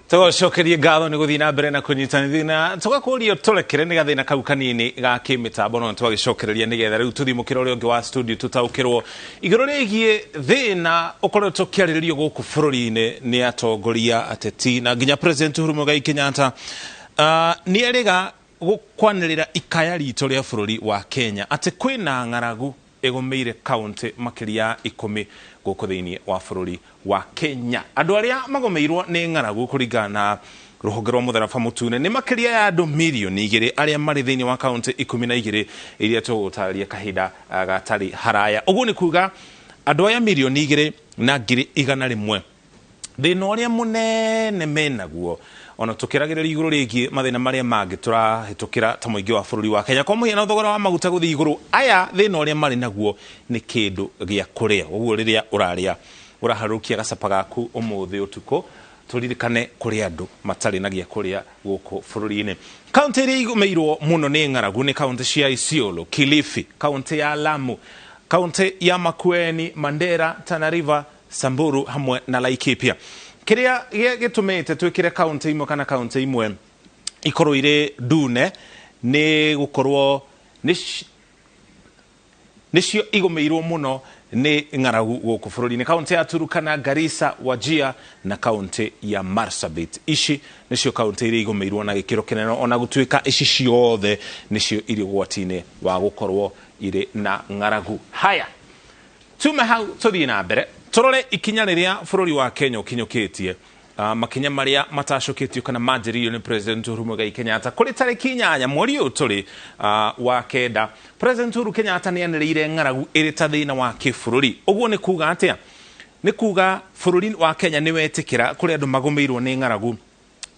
Tũgũcokerie ngatho nĩ gũthiĩ na mbere na kũnyitanithia na tũgakũria tũrekere nĩ gathĩna kau kanini ga kĩmĩtambo, no twagĩcokereria nĩgetha rĩu tũthiĩ mũkĩra ũrĩa ũngĩ wa studio tũtaũkĩrwo igũrũ rĩgiĩ thĩna ũkoretwo ũkĩarĩrĩrio gũkũ bũrũri-inĩ nĩ atongoria ateti na nginya President Uhuru Muigai Kenyatta. Nĩ erĩga gũkwanĩrĩra ikaya ritũ rĩa bũrũri wa Kenya atĩ kwĩna ng'aragu ĩgũmĩire kaũntĩ makĩria ya 10 gũkũ thĩinĩ wa bũrũri wa Kenya. Andũ arĩa magũmĩirwo nĩ ng'aragu kũringana na rũhonge rwa Mũtharaba Mũtune nĩ makĩria ya andũ mirioni 2 arĩa marĩ thĩinĩ wa kaũntĩ 12 iria tũgũtarĩria kahinda gatarĩ haraya. Ũguo nĩ kuga andũ aya 2,100,000 thĩna ũrĩa mũnene menaguo, ona tũkĩragĩrĩria igũrũ rĩgiĩ mathĩna marĩa mangĩ tũrahĩtũkĩra ta mũingĩ wa bũrũri wa Kenya, kwa mũhiano thogora wa maguta gũthiĩ igũrũ, aya thĩna ũrĩa marĩ naguo nĩ kĩndũ gĩa kũrĩa. Ũguo rĩrĩa ũrarĩa ũraharũrũkia gacapa gaku ũmũthĩ ũtukũ, tũririkane kũrĩ andũ matarĩ na gĩa kũrĩa gũkũ bũrũri-inĩ. Kaũntĩ iria igũmĩirwo mũno nĩ ng'aragu nĩ kaũntĩ cia Isiolo, Kilifi, kaũntĩ ya Lamu, kaũntĩ ya Makueni, Mandera, Tana River, Samburu hamwe na Laikipia. Kĩrĩa gĩtũmĩte twĩkĩre kaũntĩ imwe kana kaũntĩ imwe ikorwo irĩ ndune nĩ gũkorwo nĩcio igũmĩirwo mũno nĩ ng'aragu gũkũ bũrũri-inĩ. Kaũntĩ ya Turukana, Garissa, Wajir na kaũntĩ ya Marsabit. Ici nĩcio kaũntĩ iria igũmĩirwo na gĩkĩro kĩnene, ona gũtuĩka ici ciothe nĩcio irĩ ũgwati-inĩ wa gũkorwo irĩ na ng'aragu. Haya, tume hau tũthiĩ na mbere tũrore ikinya rĩrĩa bũrũri wa Kenya ũkinyũkĩtie, makinya marĩa matacũkĩtio kana manjĩrĩirio nĩ President Uhuru Muigai Kenyatta kũrĩ tarĩki 8 mweri ũyũ tũrĩ wa 9. President Uhuru Kenyatta nĩ anĩrĩire ng'aragu ĩrĩ ta thĩna wa kĩbũrũri. Ũguo nĩ kuga atĩa? Nĩ kuga bũrũri wa Kenya nĩ wetĩkĩra kũrĩ andũ magũmĩirwo nĩ ng'aragu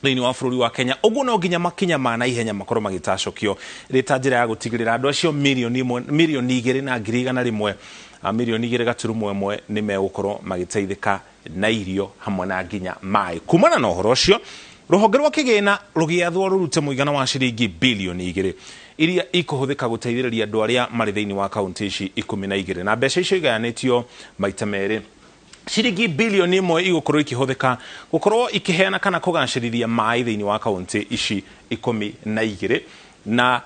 thĩinĩ wa bũrũri wa Kenya. Ũguo no nginya makinya ma naihenya makorwo magĩtacũkio rĩ ta njĩra ya gũtigĩrĩra andũ acio 1,000,000, 2,100,000, 2.1 million nĩ megũkorwo magĩteithĩka na irio hamwe na nginya maĩ. Kumana na ũhoro ũcio, rũhonge rwa kĩgĩna rũgĩathwo rũrute mũigana wa ciringi bilioni 2 iria ikũhũthĩka gũteithĩrĩria andũ arĩa marĩ thĩinĩ wa kaũntĩ ici 12, na mbeca icio igayanĩtio maita merĩ. Ciringi bilioni 1 igũkorwo ikĩhũthĩka gũkorwo ikĩheana kana kũgacĩrithia maĩ thĩinĩ wa kaũntĩ ici 12, na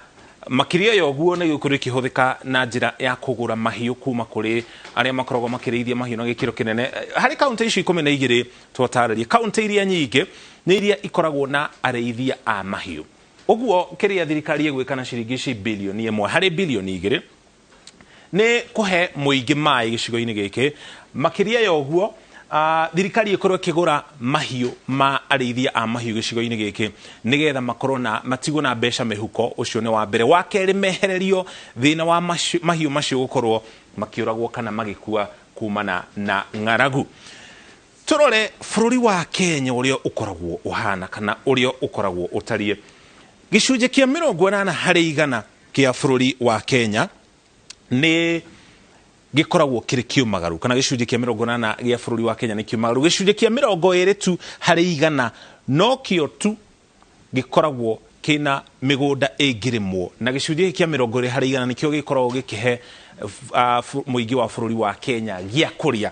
makĩria ya ũguo nĩ igũkorwo ikĩhũthĩka na njĩra ya kũgũra mahiũ kuma kũrĩ arĩa makoragwo makĩrĩithia mahiũ na gĩkĩro kĩnene harĩ kaũntĩ ici 12 twatarĩria. Kaũntĩ iria nyingĩ nĩ iria ikoragwo na arĩithia a mahiũ. Ũguo kĩrĩa thirikari ĩgwĩka na ciringi ici bilioni 1 harĩ bilioni 2 nĩ kũhe mũingĩ maĩ gĩcigo-inĩ gĩkĩ. Makĩria ya ũguo, thirikari ĩkorwo ĩkĩgũra mahiũ ma arĩithia a mahiũ gĩcigo-inĩ gĩkĩ nĩgetha makorwo na matigwo na mbeca mĩhuko. Ũcio nĩ wa mbere. Wa kerĩ, mehererio thĩna wa mahiũ macio gũkorwo makĩũragwo kana magĩkua kumana na ng'aragu. Tũrore bũrũri wa Kenya ũrĩa ũkoragwo ũhana kana ũrĩa ũkoragwo ũtariĩ. Gĩcunjĩ kĩa 80% kĩa bũrũri wa Kenya nĩ gĩkoragwo kĩrĩ kĩũmagaru, kana gĩcunjĩ kĩa 80 gĩa bũrũri wa Kenya nĩ kĩũmagaru. Gĩcunjĩ kĩa 20 tu harĩ igana nokĩo tu gĩkoragwo kĩna mĩgũnda ĩngĩrĩmwo, na gĩcunjĩ gĩkĩ kĩa 20% nĩkĩo gĩkoragwo gĩkĩhe mũingĩ wa bũrũri wa Kenya gĩa kũrĩa.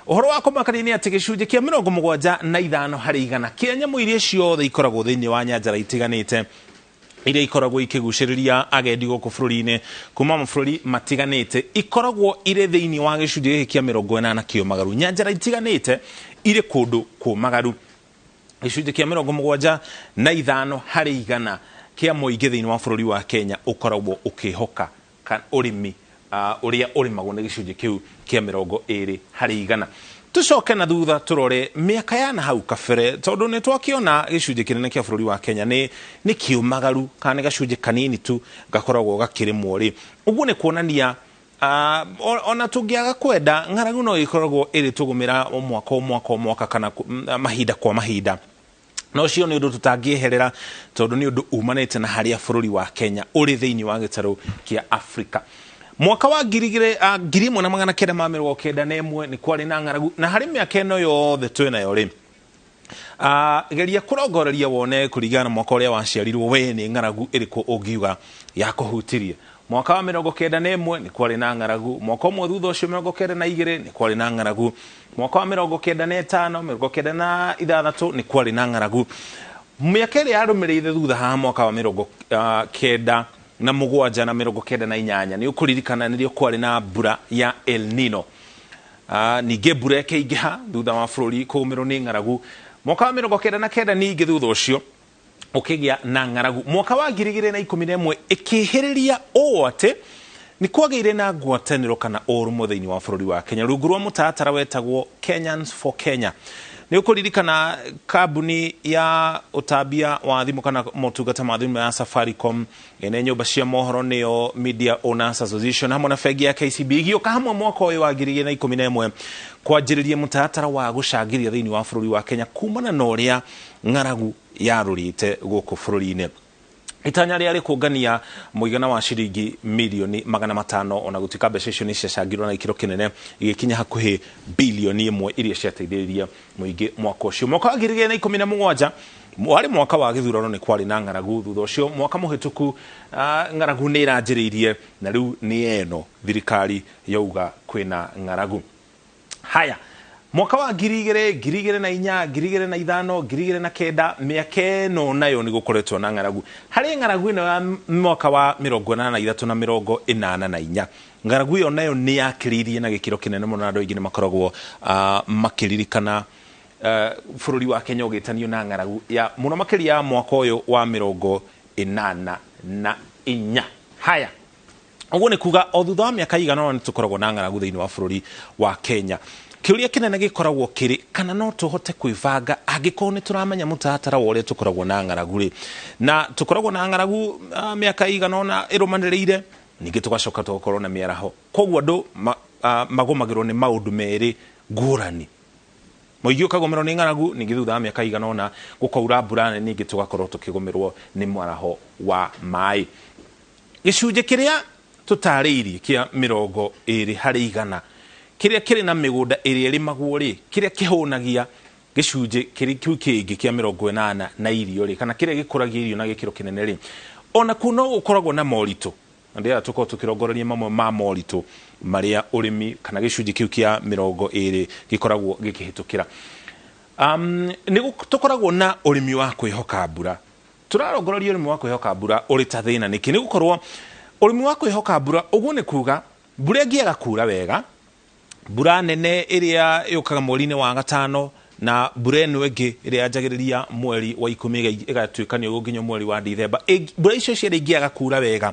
Ũhoro wa kũmakania nĩ atĩ gĩcunjĩ kĩa 75% kĩa nyamũ iria ciothe ikoragwo thĩinĩ wa nyanjara itiganĩte iria ikoragwo ikĩgucĩrĩria agendi gũkũ bũrũri-inĩ kuma mabũrũri matiganĩte ikoragwo irĩ thĩinĩ wa gĩcunjĩ gĩkĩ kĩa 80 kĩũmagaru. Nyanjara itiganĩte irĩ kũndũ kũmagaru. Gĩcunjĩ kĩa 75% kĩa mũingĩ thĩinĩ wa bũrũri wa Kenya ũkoragwo ũkĩhoka ũrĩmi ũrĩa ũrĩmagwo nĩ gĩcunjĩ kĩu kĩa 20%. Tũcoke na thutha tũrore mĩaka ya na hau kabere, tondũ nĩ twakĩona gĩcunjĩ kĩnene kĩa bũrũri wa Kenya nĩ kĩũmagaru kana nĩ gacunjĩ kanini tu gakoragwo gakĩrĩmwo rĩ. Ũguo nĩ kuonania ona tũngĩaga kwenda, ng'aragu no ĩkoragwo ĩrĩ tũgũmĩra o mwaka o mwaka o mwaka kana mahinda kwa mahinda, na ũcio nĩ ũndũ tũtangĩeherera tondũ nĩ ũndũ umanĩte na harĩa bũrũri wa Kenya ũrĩ thĩinĩ wa gĩtarũ kĩa Afrika. Mwaka wa 1991 nĩ kwarĩ na ng'aragu, na harĩ mĩaka ĩno yothe twĩnayo rĩ, geria kũrongoreria wone kũringana na mwaka ũrĩa waciarirwo we nĩ ng'aragu ĩrĩkũ ũngiuga yakũhutirie. Mwaka wa 91 nĩ kwarĩ na ng'aragu. Mwaka ũmwe thutha ũcio 92 nĩ kwarĩ na ng'aragu. Mwaka wa 95, 96 nĩ kwarĩ na ng'aragu. Mĩaka ĩrĩa yarũmĩrĩire thutha haha, mwaka wa 97 na 98, nĩ ũkũririkana nĩrĩo kwarĩ na mbura ya El Nino. Ningĩ mbura ĩkĩingĩha thutha wa bũrũri kũgũmĩrwo nĩ ng'aragu. Mwaka wa 99 ningĩ thutha ũcio ũkĩgĩa na ng'aragu. Mwaka wa 2011 ĩkĩhĩrĩria ũũ atĩ nĩ kwagĩire na ngwatanĩro kana ũrũmwe thĩinĩ wa bũrũri wa Kenya rungu rwa mũtaratara wetagwo Kenyans for Kenya. Nĩ ũkũririkana kambuni ya ũtambia wa thimũ kana motungata ma thimũ ya Safaricom, ene nyũmba cia mohoro nĩyo Media Owners Association, hamwe na bengi ya KCB igĩũka hamwe mwaka ũyũ wa 2011 kwanjĩrĩria mũtaratara wa gũcangĩria thĩinĩ wa bũrũri wa Kenya kumana na ũrĩa ng'aragu yarũrĩte gũkũ bũrũri-inĩ. Itanya rĩarĩ kũngania mũigana wa ciringi mirioni 500, ona gũtuĩka mbeca icio nĩ ciacangirwo na gĩkĩro kĩnene igĩkinya hakuhĩ 1 bilioni iria ciateithĩrĩirie mũingĩ mwaka ũcio. Mwaka wa 2017 warĩ mwaka wa gĩthurano, nĩ kwarĩ na ng'aragu. Thutha ũcio mwaka mũhĩtũku, ng'aragu nĩ ĩranjĩrĩirie na rĩu nĩ ĩno thirikari yauga kwĩna ng'aragu. Haya, mwaka wa 2000, 2004, 2005, 2009, mĩaka ĩno nayo nĩ gũkoretwo na ng'aragu. Harĩ ng'aragu ĩno ya mwaka wa 83 na 84, ng'aragu ĩyo nayo nĩ yakĩrĩirie na gĩkĩro kĩnene mũno, na andũ aingĩ nĩ makoragwo makĩririkana bũrũri wa Kenya ũgĩtanio na ng'aragu ya mũno makĩria ya mwaka ũyũ wa 84. Haya, ũguo nĩ kuga o thutha wa mĩaka igana ũna nĩ tũkoragwo na ng'aragu thĩinĩ wa bũrũri wa Kenya. Kĩũria kĩnene gĩkoragwo kĩrĩ kana no tũhote kwĩbanga angĩkorwo nĩ tũramenya mũtaratara wa ũrĩa tũkoragwo na ng'aragu rĩ, na tũkoragwo na ng'aragu mĩaka igana ũna ĩrũmanĩrĩire, ningĩ tũgacoka tũgakorwo na mĩaraho. Koguo andũ magũmagĩrwo nĩ maũndũ merĩ ngũrani. Mũingĩ ũkagũmĩrwo nĩ ng'aragu, ningĩ thutha wa mĩaka igana ũna gũkaura mbura nene, ningĩ tũgakorwo tũkĩgũmĩrwo nĩ mwaraho wa maĩ. Gĩcunjĩ kĩrĩa tũtarĩirie kĩa 20% kĩrĩa kĩrĩ na mĩgũnda ĩrĩa ĩrĩmagwo rĩ, kĩrĩa kĩhũnagia gĩcunjĩ kĩrĩ kĩu kĩngĩ kĩa 80 na irio rĩ, kana kĩrĩa gĩkũragia irio na gĩkĩro kĩnene rĩ, ona kuo no gũkoragwo na moritũ, na ndĩrenda tũkorwo tũkĩrongoreria mamwe ma moritũ marĩa ũrĩmi kana gĩcunjĩ kĩu kĩa 20 gĩkoragwo gĩkĩhĩtũkĩra. Nĩ tũkoragwo na ũrĩmi wa kwĩhoka mbura. Tũrarongoreria ũrĩmi wa kwĩhoka mbura ũrĩ ta thĩna nĩkĩ? Nĩ gũkorwo ũrĩmi wa kwĩhoka mbura, ũguo nĩ kuga mbura ĩngĩaga kura wega, mbura nene ĩrĩa yũkaga mweri-inĩ wa gatano na mbura ĩno ĩngĩ ĩrĩa yanjagĩrĩria mweri wa 10 ĩgatuĩka nĩ ũgũkinya mweri wa Dithemba, mbura icio cierĩ ingĩaga kura wega,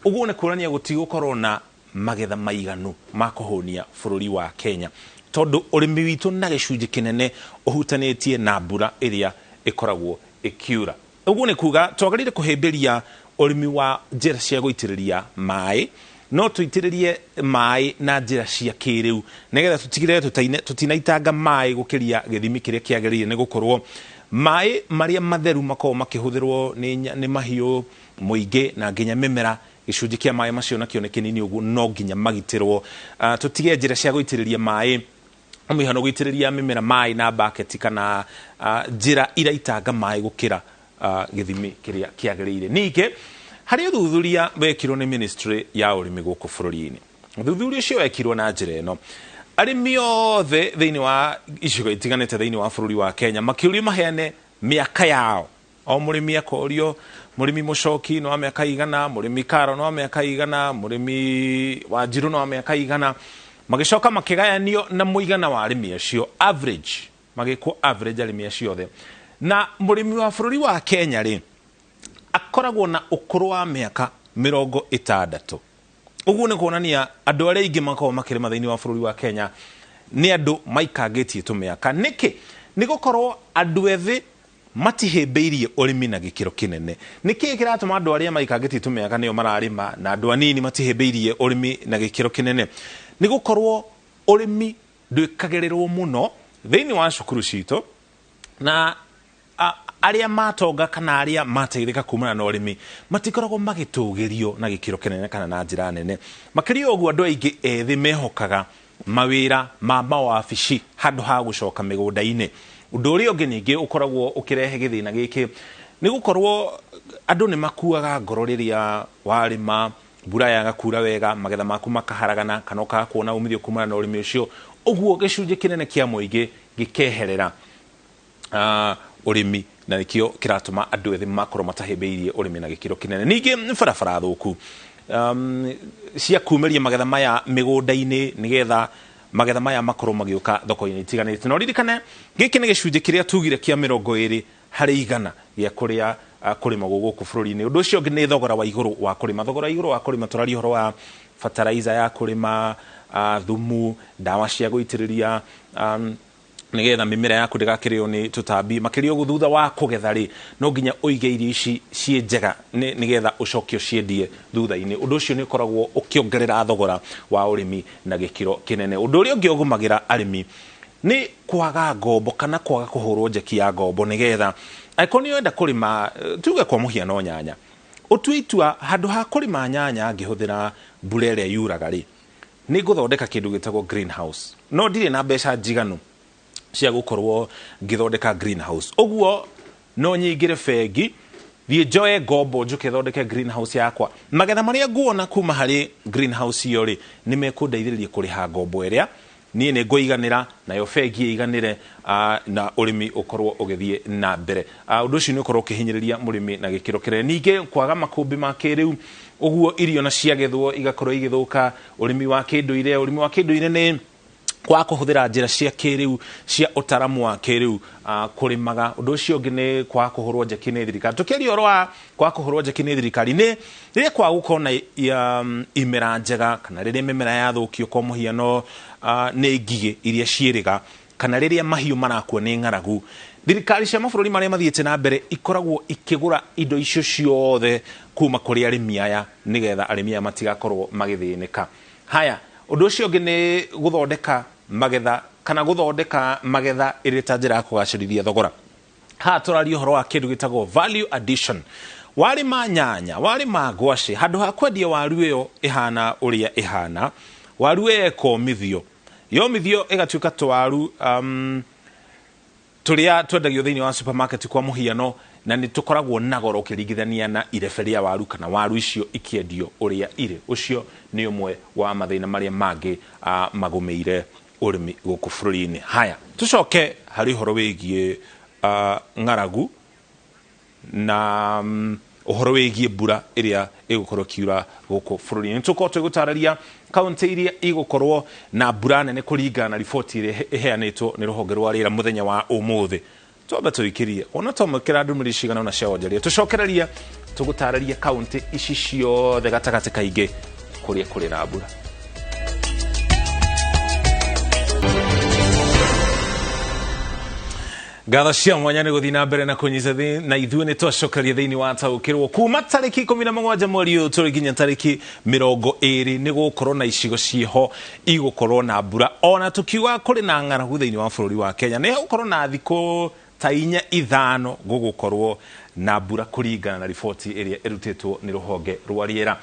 ũguo nĩ kuonania gũtigũkorwo na magetha maiganu ma kũhũnia bũrũri wa Kenya, tondũ ũrĩmi witũ na gĩcunjĩ kĩnene ũhutanĩtie na mbura ĩrĩa ĩkoragwo ĩkiura. Ũguo nĩ kuga twagĩrĩire kũhĩmbĩria ũrĩmi wa njĩra cia gũitĩrĩria maĩ, no tũitĩrĩrie maĩ na njĩra cia kĩrĩu nĩgetha tũtigĩrĩre tũtinaitanga maĩ gũkĩria gĩthimi kĩrĩa kĩagĩrĩire, nĩ gũkorwo maĩ marĩa matheru makoragwo makĩhũthĩrwo nĩ mahiũ, mũingĩ na nginya mĩmera. Gĩcunjĩ kĩa maĩ macio nakĩo nĩ kĩnini, ũguo no nginya magitĩrwo. Tũtige njĩra cia gũitĩrĩria maĩ, mũhano gũitĩrĩria mĩmera maĩ na baketi kana njĩra iraitanga maĩ gũkĩra gĩthimi kĩrĩa kĩagĩrĩire. Ningĩ harĩ ũthuthuria wekirwo nĩ ministry ya ũrĩmi gũkũ bũrũri-inĩ. Ũthuthuria ũcio wekirwo na njĩra ĩno: arĩmi othe thĩinĩ wa icigo itiganĩte thĩinĩ wa bũrũri wa Kenya makĩũrio maheane mĩaka yao. O mũrĩmi akorio, mũrĩmi mũcoki nĩ wa mĩaka igana, mũrĩmi karo nĩ wa mĩaka igana, mũrĩmi wanjiru nĩ wa mĩaka igana. Magĩcoka makĩgayanio na mũigana wa arĩmi acio, average, magĩkwo average arĩmi acio othe. Na mũrĩmi wa bũrũri wa Kenya rĩ, akoragwo na ũkũrũ wa mĩaka 60. Ũguo nĩ kuonania andũ arĩa aingĩ makoragwo makĩrĩma thĩinĩ wa bũrũri wa Kenya nĩ andũ maikangĩtie tũmĩaka. Nĩkĩ? Nĩ gũkorwo andũ ethĩ matihĩmbĩirie ũrĩmi na gĩkĩro kĩnene. Nĩkĩ kĩratũma andũ arĩa maikangĩtie tũmĩaka nĩo mararĩma na andũ anini matihĩmbĩirie ũrĩmi na gĩkĩro kĩnene? Nĩ gũkorwo ũrĩmi ndwĩkagĩrĩrwo mũno thĩinĩ wa cukuru citũ, na arĩa matonga kana arĩa mateithĩka kumana na ũrĩmi matikoragwo magĩtũgĩrio na gĩkĩro kĩnene kana na njĩra nene. Makĩria ũguo, andũ aingĩ ethĩ mehokaga mawĩra ma mawabici handũ ha gũcoka mĩgũnda-inĩ. Ũndũ ũrĩa ũngĩ ningĩ ũkoragwo ũkĩrehe gĩthĩna gĩkĩ nĩ gũkorwo andũ nĩ makuaga ngoro rĩrĩa warĩma. Mbura yaga kura wega, magetha maku makaharagana kana ũkaga kuona umithio kumana na ũrĩmi ũcio. Ũguo gĩcunjĩ kĩnene kĩa mũingĩ gĩkeherera ũrĩmi, na nĩkĩo kĩratũma andũ ethĩ makorwo matahĩmbĩirie ũrĩmi na gĩkĩro kĩnene. Ningĩ barabara thũku cia kumĩria magetha maya mĩgũnda-inĩ nĩgetha magetha maya makorwo magĩũka thoko-inĩ itiganĩte. Na ũririkane gĩkĩ nĩ gĩcunjĩ kĩrĩa tugire kĩa 20% gĩa kũrĩa kũrĩmagwo gũkũ bũrũri-inĩ. Ũndũ ũcio ũngĩ nĩ thogora wa igũrũ wa kũrĩma. Thogora wa igũrũ wa kũrĩma, tũraria ũhoro wa fertilizer ya kũrĩma, thumu, ndawa cia gũitĩrĩria, nĩgetha mĩmera yaku ndĩgakĩrĩo nĩ tũtambi. Makĩria ũguo thutha wa kũgetha rĩ, no nginya ũige irio ici ciĩ njega nĩgetha ũcoke ũciendie thutha-inĩ. Ũndũ ũcio nĩ ũkoragwo ũkĩongerera thogora wa ũrĩmi na gĩkĩro kĩnene. Ũndũ ũrĩa ũngĩ ũgũmagĩra arĩmi nĩ kwaga ngombo kana kwaga kũhũrwo njeki ya ngombo, nĩgetha angĩkorwo nĩ ũrenda kũrĩma, tuge kwa mũhiano nyanya, ũtue itua handũ ha kũrĩma nyanya ngĩhũthĩra mbura ĩrĩa yuraga rĩ, nĩ ngũthondeka kĩndũ gĩtagwo greenhouse, no ndirĩ na mbeca njiganu cia gũkorwo ngĩthondeka greenhouse. Ũguo no nyingĩre bengi, thiĩ njoe ngombo, njũke thondeke greenhouse yakwa. Magetha marĩa nguona kuma harĩ greenhouse ĩyo rĩ, nĩ mekũndeithĩrĩria kũrĩha ngombo ĩrĩa niĩ nĩ ngũiganĩra nayo bengi ĩiganĩre, na ũrĩmi ũkorwo ũgĩthiĩ na mbere. Ũndũ ũcio nĩ ũkorwo ũkĩhinyĩrĩria mũrĩmi na gĩkĩro kĩnene. Ningĩ kwaga makũmbĩ ma kĩrĩu, ũguo irio na ciagethwo igakorwo igĩthũka. Ũrĩmi wa kĩndũire, ũrĩmi wa kĩndũire nĩ kwa kũhũthĩra njĩra cia kĩrĩu cia ũtaramu wa kĩrĩu kũrĩmaga. Ũndũ ũcio ũngĩ nĩ kwaga kũhũrwo njeki nĩ thirikari. Tũkĩaria ũhoro wa kwaga kũhũrwo njeki nĩ thirikari, nĩ rĩrĩa kwaga gũkorwo na imera njega, kana rĩrĩa mĩmera yathũkio kwa mũhiano nĩ ngigĩ iria ciĩrĩga, kana rĩrĩa mahiũ marakua nĩ ng'aragu, thirikari cia mabũrũri marĩa mathiĩte na mbere ikoragwo ikĩgũra indo icio ciothe kuma kũrĩ arĩmi aya, nĩgetha arĩmi aya matigakorwo magĩthĩnĩka. Haya, ũndũ ũcio ũngĩ nĩ gũthondeka magetha kana gũthondeka magetha ĩrĩ ta njĩra ya kũgacĩrithia thogora. Haha tũraria ũhoro wa kĩndũ gĩtagwo value addition. Warĩma nyanya, warĩma ngwacĩ, handũ ha kwendia waru ĩyo ĩhana ũrĩa ĩhana, waru ĩyo ĩkomithio, yomithio ĩgatuĩka tũwaru tũrĩa twendagio thĩinĩ wa supermarket kwa mũhiano, na nĩ tũkoragwo na goro ũkĩringithania na irebe rĩa waru kana waru icio ikĩendio ũrĩa irĩ. Ũcio nĩ ũmwe wa mathĩna marĩa mangĩ magũmĩire ũrĩmi gũkũ bũrũri-inĩ. Haya, tũcoke harĩ ũhoro wĩgiĩ ng'aragu na ũhoro wĩgiĩ mbura ĩrĩa ĩgũkorwo ĩkiura gũkũ bũrũri-inĩ. Nĩtũkorwo tũgĩgũtarĩria kaunti iria igũkorwo na mbura nene kũringana na riboti ĩrĩa ĩheanĩtwo nĩ rũhonge rwa rĩera mũthenya wa ũmũthĩ. Twambe tũikĩrie ona twamũkĩra ndũmĩrĩri cigana ũna cia wonjoria, tũcokererie tũgũtarĩrie kaunti ici ciothe gatagatĩ kaingĩ kũrĩa kũrĩ na mbura. Ngatho cia mwanya nĩ gũthiĩ na mbere na kũnyita na ithuĩ nĩ twacokeria thĩinĩ wa taũkĩrwo kuma tarĩki 17 mweri ũyũ tũrĩ nginya tarĩki 20 nĩ gũkorwo na icigo ciĩho igũkorwo na mbura. Ona tũkiuga kũrĩ na ng'aragu thĩinĩ wa bũrũri wa Kenya, nĩ gũkorwo na thikũ ta 4 5 gũgũkorwo na mbura kũringana na riboti ĩrĩa ĩrutĩtwo nĩ rũhonge rwa rĩera.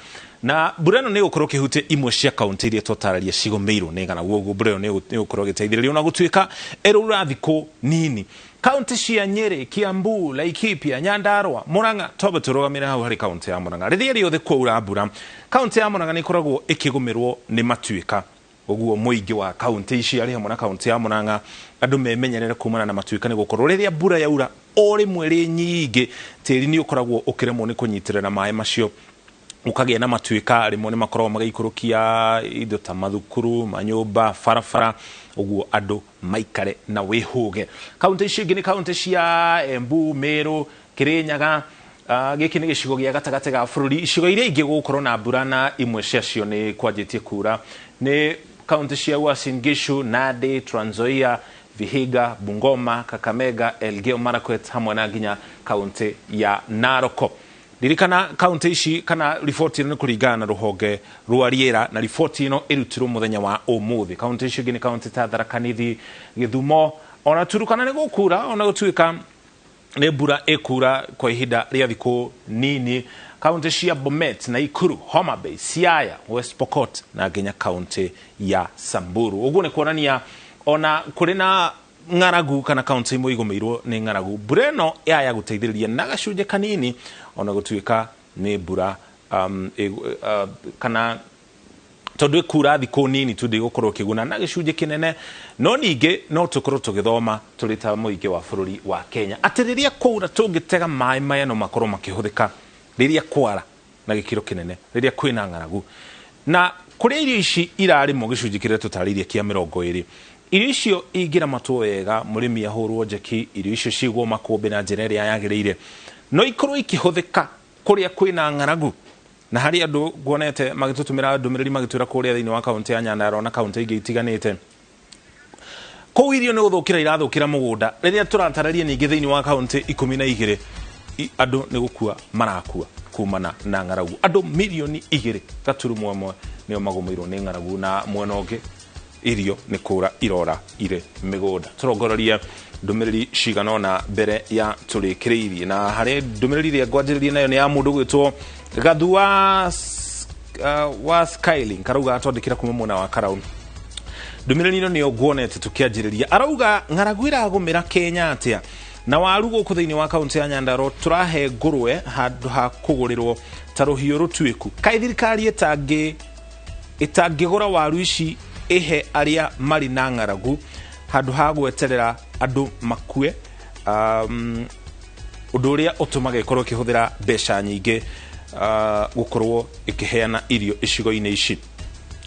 Na mbura ĩno nĩ ĩgũkorwo ĩkĩhutia imwe cia kaunti iria twatarĩria cigũmĩirwo nĩ ng'aragu. Ũguo mbura ĩyo nĩ ĩgũkorwo ĩgĩteithĩrĩria ona gũtuĩka ĩraura thikũ nini. Kaunti cia Nyeri, Kiambu, Laikipia, Nyandarua, Murang'a, twambe tũrũgamĩre hau harĩ kaunti ya Murang'a. Rĩrĩa rĩothe kwaura mbura, kaunti ya Murang'a nĩ ĩkoragwo ĩkĩgũmĩrwo nĩ matuĩka. Ũguo mũingĩ wa kaunti ici arĩ hamwe na kaunti ya Murang'a, andũ memenyerere kumana na matuĩka, nĩ gũkorwo rĩrĩa mbura yaura o rĩmwe rĩ nyingĩ, tĩri nĩ ũkoragwo ũkĩremwo nĩ kũnyitĩrĩra maĩ macio, ũkagĩa na matuĩka. Rĩmwe nĩ makoragwo magĩikũrũkia indo ta mathukuru, manyũmba, barabara, ũguo andũ maikare na wĩhũge. Kaunti icio ingĩ nĩ kaunti cia Embu, Meru, Kirinyaga. Gĩkĩ nĩ gĩcigo gĩa gatagatĩ ga bũrũri. Icigo iria ingĩ gũgũkorwo na mbura na imwe ciacio nĩ kwanjĩtie kura nĩ kaunti cia Uasin Gishu, Nandi, Trans Nzoia, Vihiga, Bungoma, Kakamega, Elgeyo Marakwet hamwe na nginya kaunti ya Narok. Ririkana kaunti ici kana riboti ĩno nĩ kũringana na rũhonge rwa rĩera, na riboti ĩno ĩrutirwo mũthenya wa ũmũthĩ. Kaunti icio ingĩ nĩ kaunti ta Tharaka Nithi, Gĩthumo, ona Turukana nĩ gũkura, ona gũtuĩka nĩ mbura ĩkura kwa ihinda rĩa thikũ nini. Kaunti cia Bomet, Nakuru, Homa Bay, Siaya, West Pokot na nginya kaunti ya Samburu. Ũguo nĩ kuonania ona kũrĩ na ng'aragu kana kaunti imwe igũmĩirwo nĩ ng'aragu, mbura ĩno yaya gũteithĩrĩria na gacunjĩ kanini, ona gũtuĩka nĩ mbura kana tondu ikura thikũ nini tu ndĩgũkorwo ĩkĩguna na gĩcunjĩ kĩnene. No ningĩ no tũkorwo tũgĩthoma tũrĩ ta mũingĩ wa bũrũri wa Kenya atĩ rĩrĩa kwaura tũngĩtega maĩ maya no makorwo makĩhũthĩka rĩrĩa kwara na gĩkĩro kĩnene, rĩrĩa kwĩna ng'aragu. Na kũrĩa irio ici irarĩmwo gĩcunjĩ kĩrĩa tũtarĩirie kĩa 20, irio icio ingĩramatwo wega, mũrĩmi ahũrwo njeki, irio icio cigwo makũmbĩ na njĩra ĩrĩa yagĩrĩire, no ikorwo ikĩhũthĩka kũrĩa kwĩna ng'aragu. Na harĩ andũ nguonete magĩtũtũmĩra ndũmĩrĩri magĩtwĩra kũrĩa thĩinĩ wa kaũntĩ ya Nyandarua na kaũntĩ ingĩ itiganĩte, kũu irio nĩ gũthũkĩra irathũkĩra mũgũnda. Rĩrĩa tũratarĩria ningĩ thĩinĩ wa kaũntĩ 12 andũ nĩ gũkua marakua kumana na ng'aragu. Andũ 2.1 million nĩo magũmĩirwo nĩ ng'aragu, na mwena ũngĩ irio nĩ kũra irora irĩ mĩgũnda. Tũrongorerie ndũmĩrĩri cigana ũna mbere ya tũrĩkĩrĩirie, na harĩ ndũmĩrĩri ĩrĩa ngwanjĩrĩria nayo nĩ ya mũndũ gwĩtwo Gathu wa Skylink, arauga atwandĩkĩra kuma mwena wa Karau. Ndũmĩrĩri ĩno nĩyo nguonete tũkĩanjĩrĩria. Arauga ng'aragu ĩragũmĩra Kenya atĩa, na waru gũkũ thĩinĩ wa kaũntĩ ya Nyandarua tũrahe ngũrwe handũ ha kũgũrĩrwo ta rũhiũ rũtuĩku. Kaĩ thirikari ĩtangĩgũra waru ici ĩhe arĩa marĩ na ng'aragu handũ ha gweterera andũ makue, ũndũ ũrĩa ũtũmaga ĩkorwo ĩkĩhũthĩra mbeca nyingĩ gũkorwo ĩkĩheana irio icigo-inĩ ici?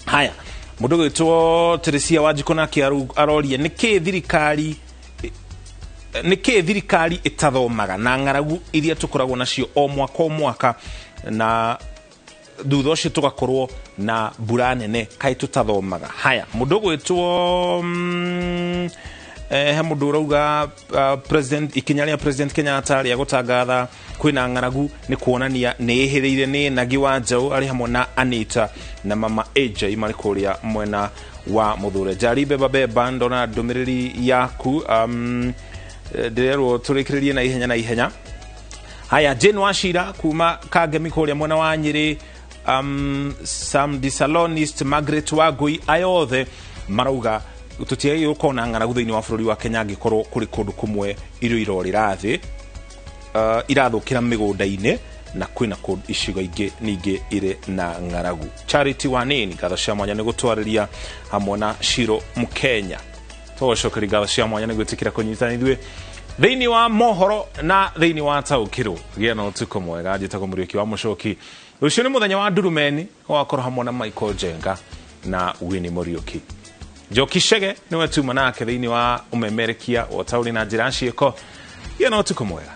Haya, mũndũ gwĩtwo Teresia Wanjikũ nake aroria nĩkĩ thirikari ĩtathomaga na ng'aragu iria tũkoragwo nacio o mwaka o mwaka, na thutha ũcio tũgakorwo na mbura nene, kaĩ tũtathomaga? Haya, mũndũ ũgwĩtwo he mũndũ ũrauga president, ikinya rĩa President Kenyatta rĩa gũtangatha kwĩna ng'aragu nĩ kuonania nĩ ĩhĩrĩire. Nĩ Nagi wa Njaũ arĩ hamwe na Anita na mama AJ marĩ kũrĩa mwena wa Mũthure. Njari Beba Beba, ndona ndũmĩrĩri yaku, ndĩrerwo tũrĩkĩrĩrie na ihenya na ihenya. Haya, Jane Wachira kuma Kangemi kũrĩa mwena wa Nyĩrĩ, Sam the Salonist, Margaret Wangui, aya othe marauga tũtiagĩrĩirwo gũkorwo na ng'aragu thĩinĩ wa bũrũri wa Kenya angĩkorwo kũrĩ kũndũ kũmwe irio irorĩra thĩ, irathũkĩra mĩgũnda-inĩ, na kwĩna kũndũ icigo ingĩ ningĩ irĩ na ng'aragu. Charity Wanini, ngatho cia mwanya nĩ gũtwarĩria hamwe na Shiro Mkenya. Tũgũcokeria ngatho cia mwanya nĩ gwĩtĩkĩra kũnyitana ithuĩ thĩinĩ wa mohoro na thĩinĩ wa Taũkĩrwo. Gĩa na ũtukũ mwega. Njĩtagwo Mũriũki wa Mũcoki. Rũciũ nĩ mũthenya wa ndurumeni, ũgakorwo hamwe na Michael Jenga na Winnie Mũriũki. Njoki Chege nĩwe tuma nake thĩinĩ wa ũmemerekia wa ũtaũri na njĩra ya ciĩko. Gĩa na ũtukũ mwega.